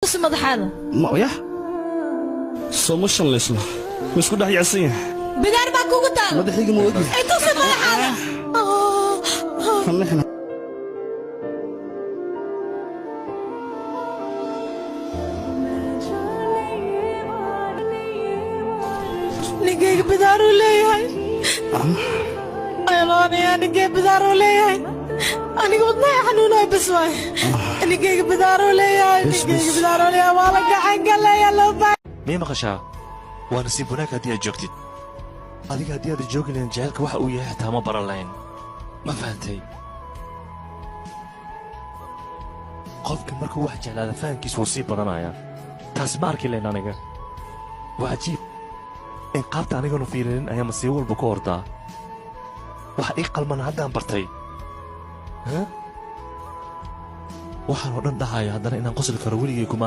Tusi madaxaada. Ma yah, soo ma shanlaysno? Ma isku dhex yacsan yahay? Bidaar baa kugu taal. Madaxayga ma ogyahay? I tusi madaxaada. Hanixna. Ninkayga bidaaruu leeyahay. Ayaloonaya, ninkayga bidaaruu leeyahay. Aniga wadnaha xanuunayo bas waay. Ninkayga bidaaruu leeyahay. Bes, ninkayga bes. Bidaaruu leeyahay, waa la gacan galaya loo baa. Mii maqashaa? Waa nasiib wanaag haddii aad joogtid. Adiga haddii aad joogi lahayn, jacaylka waxa uu yahay xitaa ma baran lahayn. Ma fahantay? Qofka markuu wax jeclaada, fahankiis wuu sii badanayaa. Taas ma arki lahayn aniga. Waa cajiib in qaabta aniganu fiirinin ayaa masiibo walba ku ordaa. Waxa ii qalman haddaan bartay. Huh? Waxaan oo dhan dhahaya, haddana inaan qosli karo weligay kumaana.